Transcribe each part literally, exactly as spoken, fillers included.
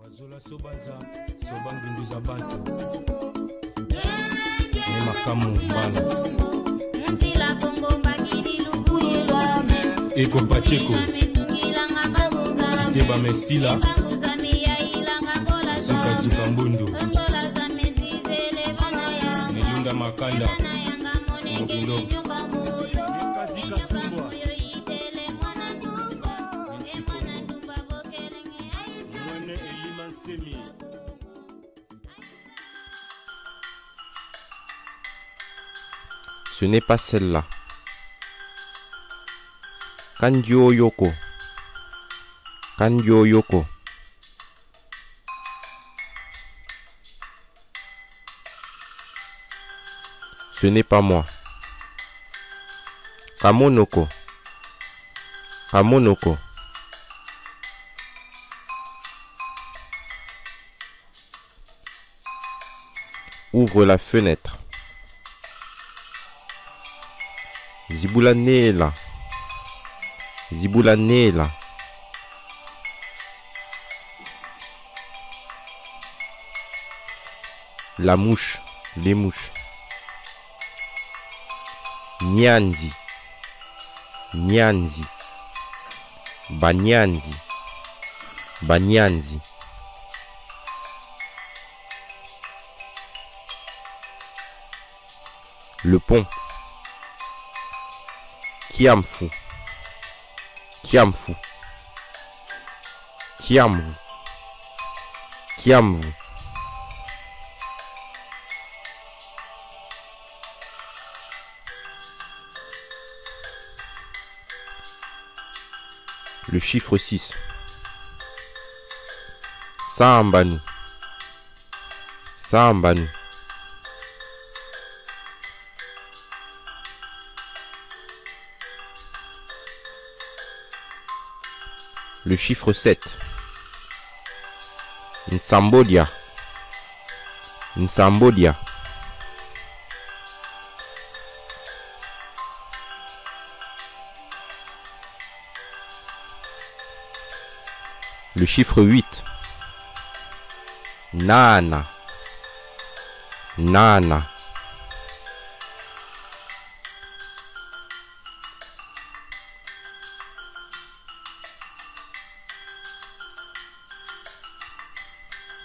Wazola sobanza, soba ngindu za bantu. Ne makamu mbala. Eko Pacheco. Teba Mesila. Zuka Zuka Mbundu. Melunda Makanda. Mokindongo. Ce n'est pas celle-là. Ka ndioyo ko. Ka ndioyo ko. Ce n'est pas moi. Ka mono ko. Ka mono ko. Ouvre la fenêtre. Zibula nela. Zibula nela. La mouche, les mouches. Nyanzi, nyanzi. Banyanzi, banyanzi. Le pont. Kiamfu. Kiamfu. Kiamvu. Kiamvu. Le chiffre six. Sambanu. Sambanu. Le chiffre sept. Nsambodia. Nsambodia. Le chiffre huit. Nana. Nana.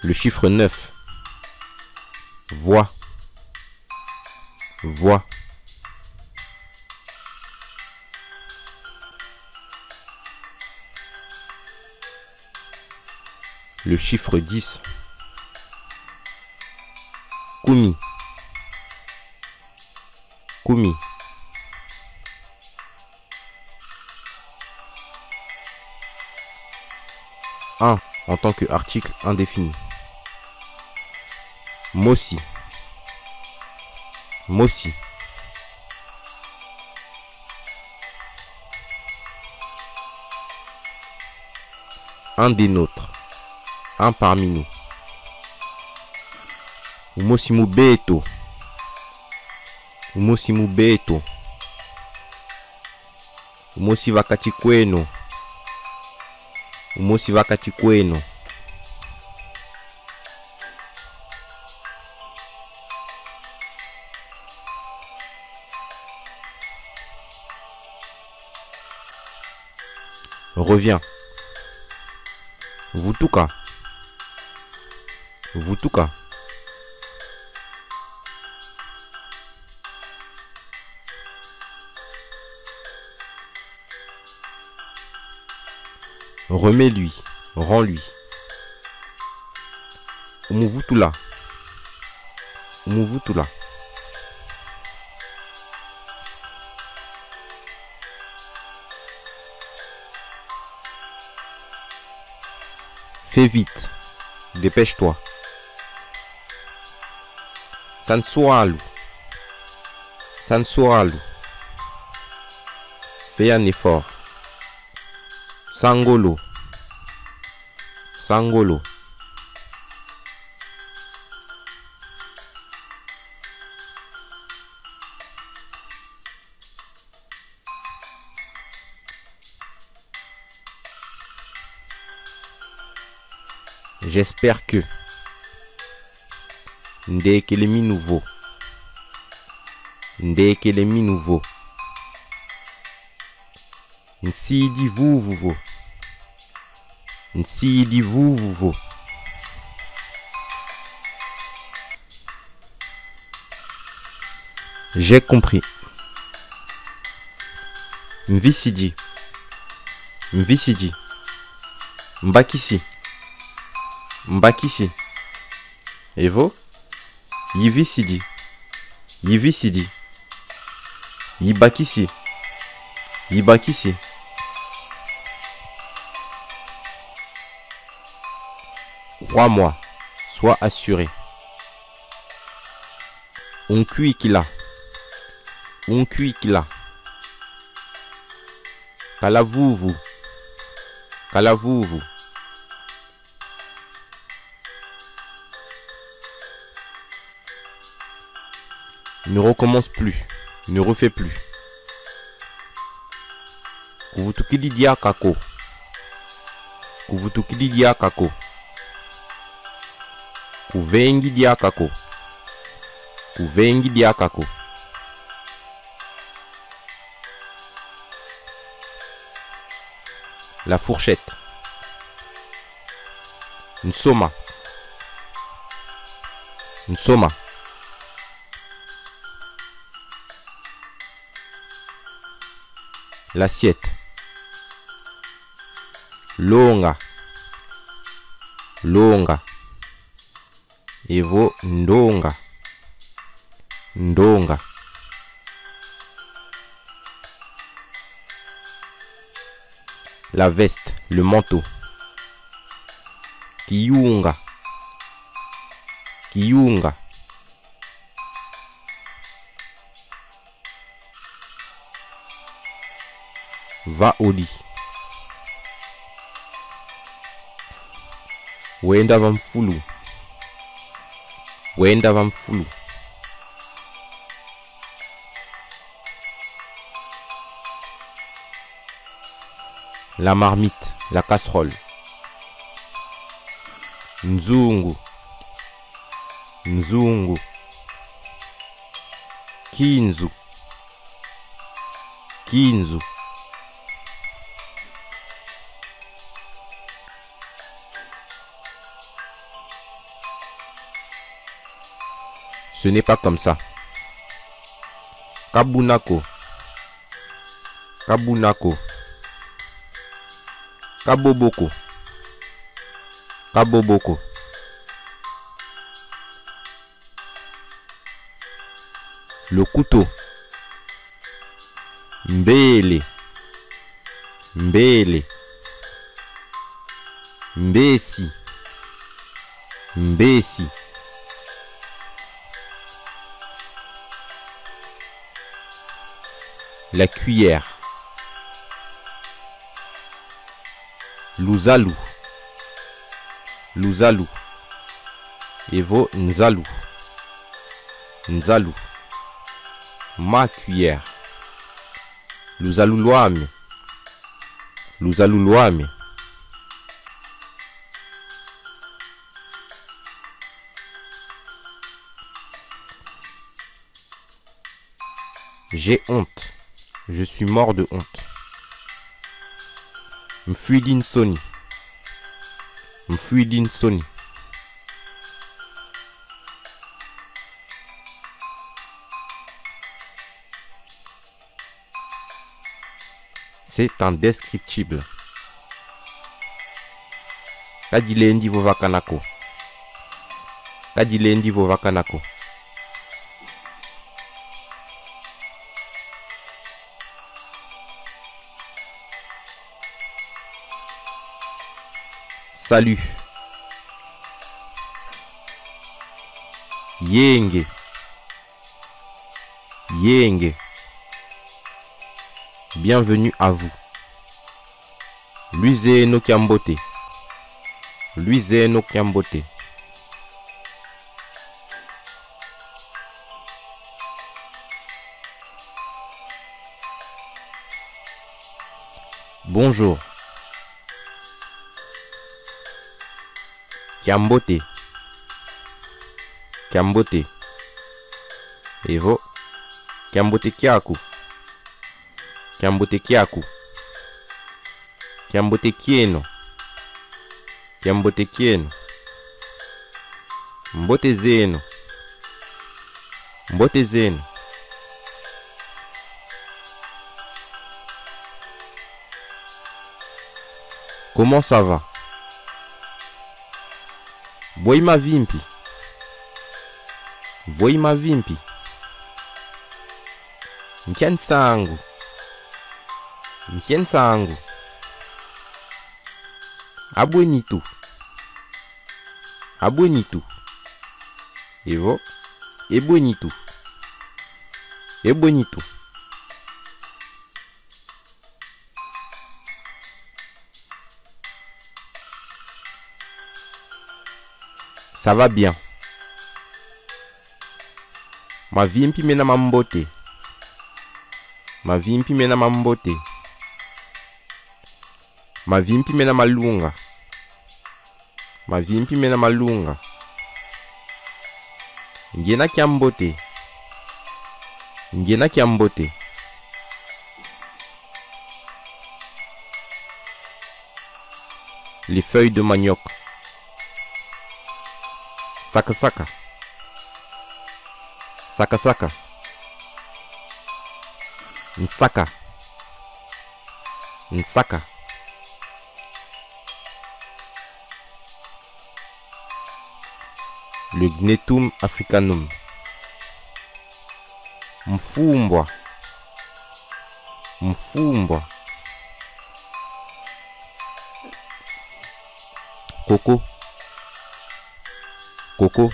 Le chiffre neuf. Voix. Voix. Le chiffre dix. Kumi. Kumi. Un en tant que article indéfini. Mosi. Mosi. Un des nôtres. Un parmi nous. Umosi mu beto. Umosi mu beto. Umosi va kati kweno. Umosi va kati kweno. Reviens. Vutuka. Vutuka. Remets-lui, rends-lui. Umuvutula. Umuvutula. Fais vite. Dépêche-toi. Sansualu. Sansualu. Fais un effort. Sangolo. Sangolo. J'espère que. Ndekele minu vo. Ndekele minu vo. Nsidi vuvu vo. Nsidi vuvu vo. J'ai compris. Mvisidi. Mvisidi. Mbakisi. Mbakisi. Evo? Yivisidi. Yivisidi. Yibakisi. Yibakisi. Crois-moi. Sois assuré. Unkwikila. Unkwikila. Kala vuvu. Kala vuvu. Ne recommence plus. Ne refais plus. Kuvutukidi diaka ko. Kuvutukidi diaka ko. Kuvengi diaka ko. Kuvengi diaka ko. La fourchette. Nsoma. Nsoma. L'assiette. Longa. Longa. Evo ndonga. Ndonga. La veste, le manteau. Kiyunga. Kiyunga. Va au lit. Wenda va mfulu. Wenda va mfulu. La marmite, la casserole. Nzungu. Nzungu. Kinzu. Kinzu. Ce n'est pas comme ça. Ka buna ko. Ka buna ko. Ka bobo ko. Ka bobo ko. Le couteau. Mbele. Mbele. Mbesi. Mbesi. La cuillère. Luzalu. Luzalu. Evo nzalu. Nzalu. Ma cuillère. Luzalu lwame. Luzalu lwame. J'ai honte. Je suis mort de honte. Mfwidi nsoni. Mfwidi nsoni. C'est indescriptible. Ka dilendi vovakana ko. Ka dilendi vovakana ko. Salut. Yenge. Yenge. Bienvenue à vous. Lwizeno kiambote. Lwizeno kiambote. Bonjour. Kiambote. Kiambote. Evo. Kiambote kiaku. Kiambote kiaku. Kiambote kieno. Kiambote kieno. Mbote zeno. Mbote zeno. Comment ça va? Bwe i mavimpi? Bwe i mavimpi? Nkia nsangu? Nkia nsangu? A bwe nitu? A bwe nitu? Evo. E bwe nitu? E bwe nitu? Ça va bien. Mavimpi mena mambote. Mavimpi mena mambote. Mavimpi mena malunga. Mavimpi mena malunga. Ngiena kiambote. Ngiena kiambote. Les feuilles de manioc. Saka saka. Saka saka. Nsaka. Nsaka. Le Gnetum africanum. Mfumbwa. Mfumbwa. Coco. Coco.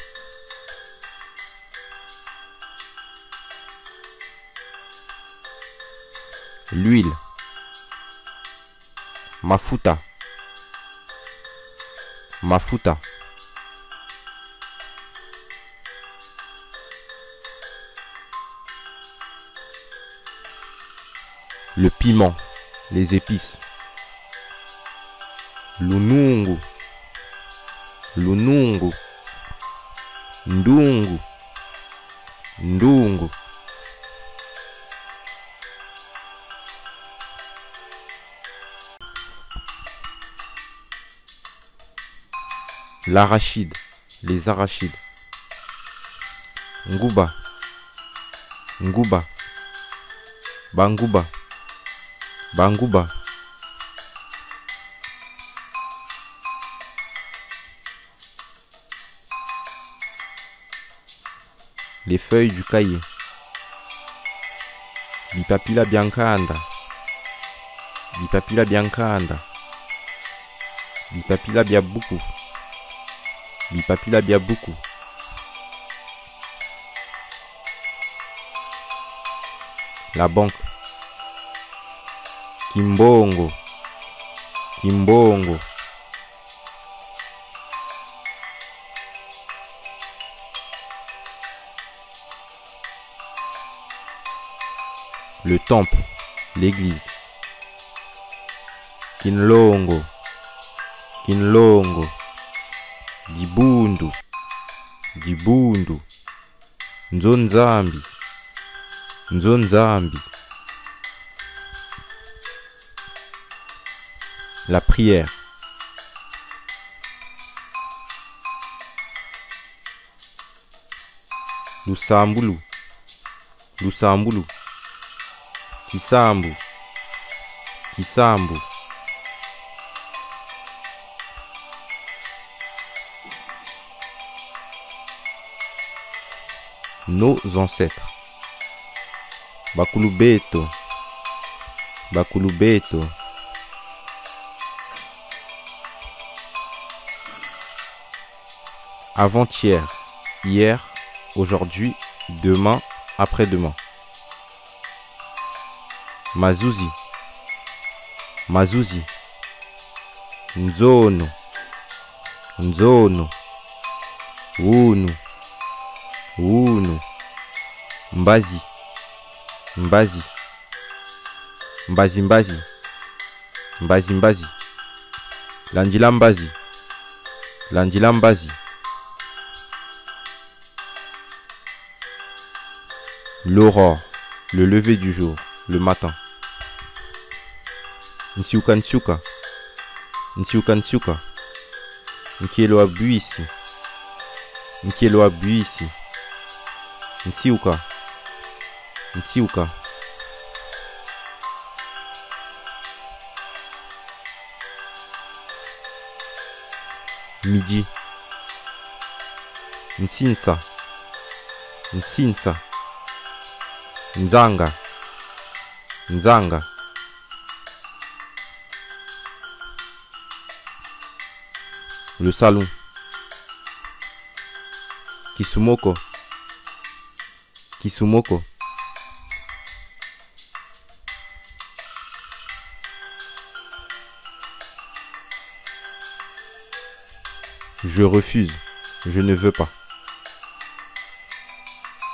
L'huile. Mafuta. Mafuta. Le piment, les épices. Lunungu. Lunungu. Ndungu. Ndungu. L'arachide, les arachides. Nguba. Nguba. Banguba. Banguba. Les feuilles du cahier. Bipapila bia nkanda. Bipapila bia nkanda. Bipapila bia buku. Bipapila bia buku. La banque. Kimbongo. Kimbongo. Le temple, l'église. Kinlongo, kinlongo. Dibundu, dibundu. Nzo Nzambi, nzo Nzambi. La prière. Lusambulu, lusambulu. Kisambu, kisambu. Nos ancêtres. Bakulu beto, bakulu beto. Avant-hier, hier, aujourd'hui, demain, après-demain. Mazuzi, mazuzi. Nzono, nzono. Wunu, wunu. Mbazi, mbazi. Mbazi, mbazi. Mbazi, mbazi. Landila mbazi. Landila mbazi. L'aurore, le lever du jour, le matin. Nsiuka nsiuka. Nsiuka nsiuka. Nkielo wa bwisi. Nkielo wa bwisi. Nsiuka. Nsiuka. Midi. Nsinsa. Nsinsa. Nzanga. Nzanga. Lusalu. Kisumoko. Kisumoko. Je refuse. Je ne veux pas.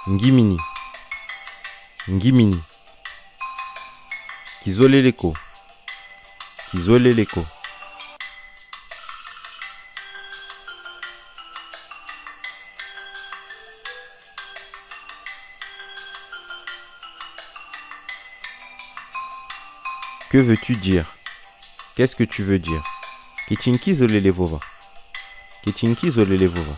Ngimini. Ngimini. Kizolele ko. Kizolele ko. Que veux-tu dire? Qu'est-ce que tu veux dire? Nki nki zolele vova? Nki nki zolele vova?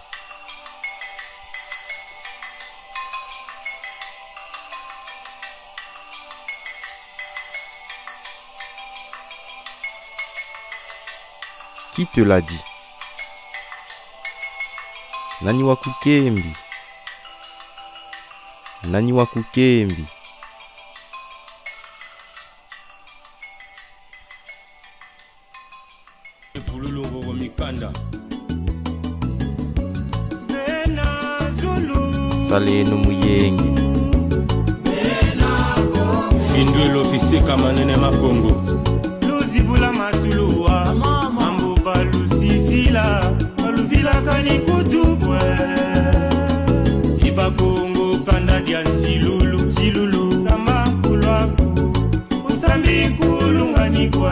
Qui te l'a dit? Nani wakukembi? Nani wakukembi? Pululu ngoko mikanda. Bena Zulu. Sala eno muyenge. Findwelo fiseka manene ma Kongo. Luzibula matuluwa, mambu balusisila, baluvilakani kutu kwe. Iba Kongo kanda dia nsilulu, nsilulu, samba kulwaku. Usambi kulungani kwe.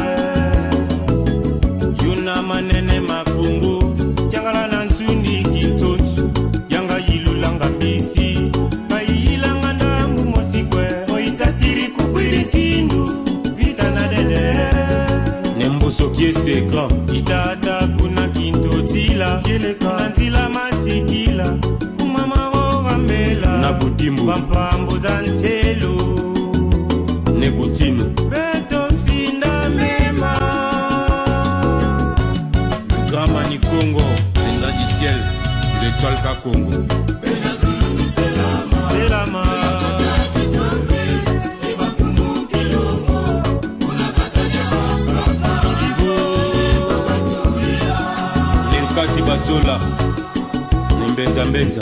Yuna manene ma Kongo, yangala na nsundi kintsotso, yanga yilulanga mbisi, kayilanga ndambu mosi kwe, oitatiri kubwiri kindu, vita na dede. Ne mboso kiese grand. Itata kuna Kintotila, kieleka na nzila masikila, kuma maroga mbela. Na Budimbu. Bampambo za nzelo. Ne Kutinu. Beto finda mema. Grand Mani Kongo, Président du ciel, l'étoile ka Kongo. Telama. Lenkasi Bazola, ne Mbenza Mbenza.